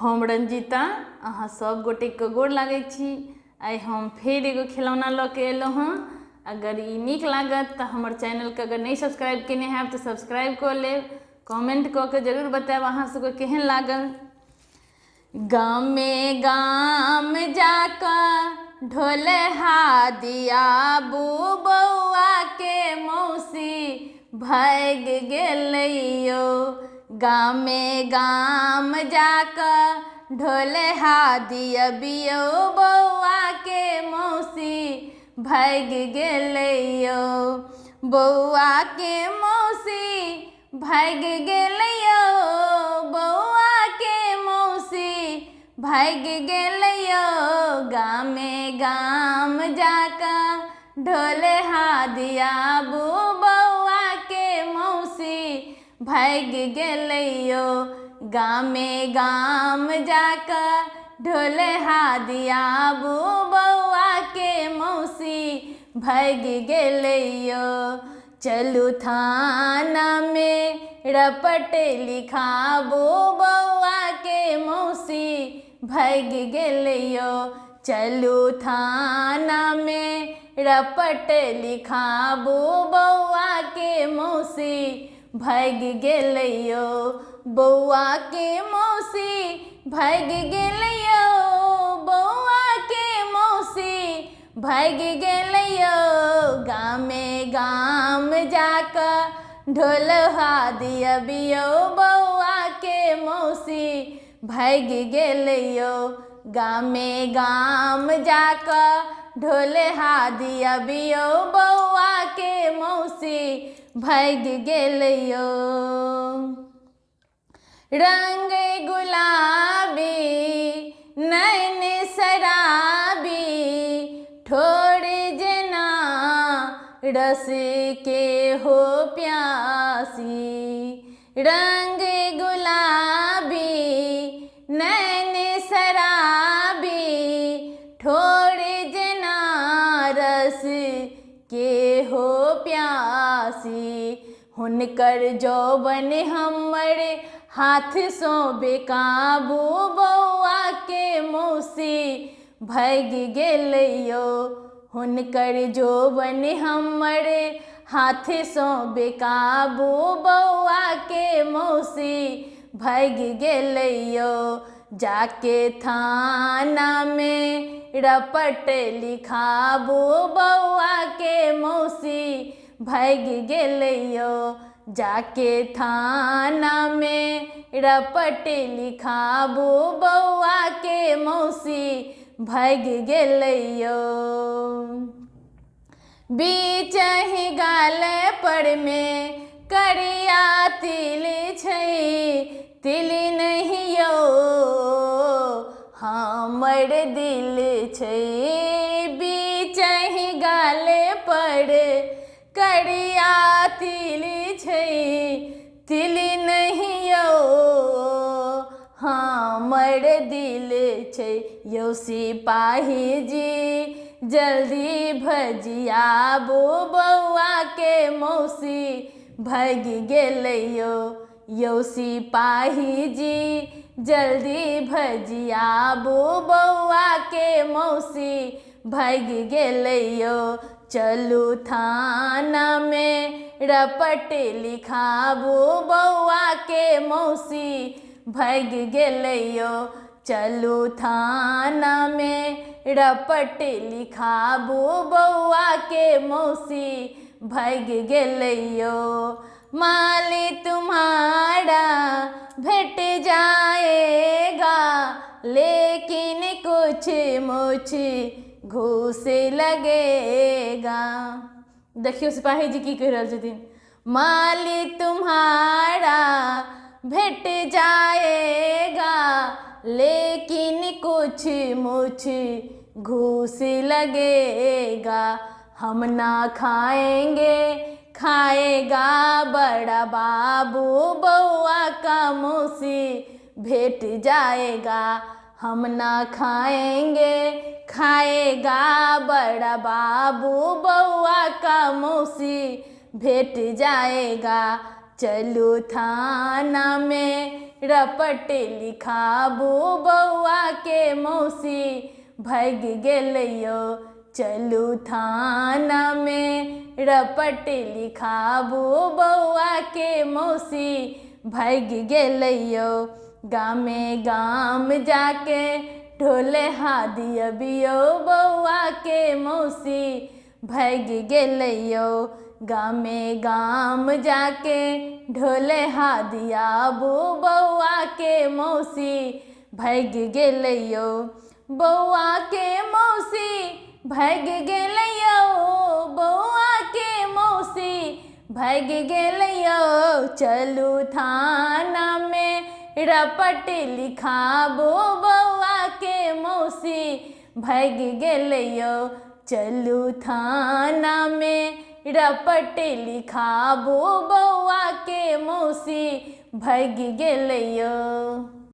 हम रंजीता अहाँ सब गोटेके गोर लागै छी। आइ हम फेर एगो खिलौना लऽ के एलहुँ हँ। अगर ई नीक लागत तऽ हमर चैनलके अगर नहि सब्सक्राइब केने हैब तऽ सब्सक्राइब कऽ लेब, कमेंट कऽ के जरूर बतायब अहाँ सबके केहन लागल। गामे गाम जाकऽ ढोलहा दियाबू बौआ के मौसी भागि गेलैयो। गामे गाम जाकऽ ढोलहा दियबियौ बौआ के मौसी भागि गेलैयो। बौआ के मौसी भागि गेलैयो, बौआ के मौसी भागि गेलैयो। गामे गाम जाकऽ ढोलहा दियाबू बौआ के मौसी भागि गेलैयो। गामे गाम जाकऽ ढोलहा दियाबू बौआ के मौसी भागि गेलैयो। चलू थाना में रपट लिखाबू बौआ के मौसी भागि गेलैयो। चलू थाना में रपट लिखाबू बौआ के मौसी भागि गेलैयो। बौआ के मौसी भागि गेलैयो, बौआ के मौसी भागि गेलैयो। गामे गाम जाकऽ ढोलहा दियबियौ बौआ के मौसी भागि गेलैयो। गामे गाम जाकऽ ढोलहा दियबियौ बौआ के मौसी भागि गेलैयो। रंग गुलाबी नैन शराबी ठोर जेना रस के हो प्यासी। रंग गुलाबी नैन शराबी ठोर जेना रस के हो प्यासी। हुनकर जौबन हमर हाथसँ बेकाबू बौआ के मौसी भागि गेलैयो। हुनकर जौबन हमर हाथसँ बेकाबू बौआ के मौसी भागि गेलैयो। जाके थाना में रपट लिखाबू बौआ के मौसी भागि गेलैयो। जाके थाना में रपट लिखाबू बौआ के मौसी भागि गेलैयो। बीचहि गाल पर में करिया तिल छै, तिल नहीं यौ हमर दिल छै। बीचहि गाल पर करिया तिल छै, तिल नहीं यौ हमर दिल छै। यौ सिपाही जी जल्दी भजियाबू बौआ के मौसी भागि गेलैयो। यौ सिपाही जी जल्दी भजियाबू बौआ के मौसी भागि गेलैयो। चलू थाना में रपट लिखाबू बौआ के मौसी भागि गेलैयो। चलू थाना में रपट लिखाबू बौआ के मौसी भागि गेलैयो। माली तुम्हारा भेट जाएगा लेकिन कुछ मुछ घूस लगेगा। देखियौ सिपाही जी की कहि रहल छथिन। माली तुम्हारा भेट जाएगा लेकिन कुछ मुछ घूस लगेगा। हम ना खाएंगे खाएगा बड़ा बाबू बौआ का मौसी भेट जाएगा। हम ना खाएंगे खाएगा बड़ा बाबू बौआ का मौसी भेट जाएगा। चलू थाना में रपट लिखाबू बौआके मौसी भागि गेलैयौ। चलू थानामे रपट लिखाबू बौआके मौसी भागि गेलैयौ। गामे गाम जाके ढोले हा दियबियौ बौआके मौसी भागि गेलैयौ। गामे गाम जाके ढोले हा दियाबू बौआके मौसी भागि गेलैयौ। बौआके मौसी भागि गेलैयौ, बौआके मौसी भागि गेलैयौ। चलू थानामे रपट लिखाबू बौआके मौसी भागि गेलैयौ। चलू थानामे रपट लिखाबू बौआके मौसी भागि गेलैयौ।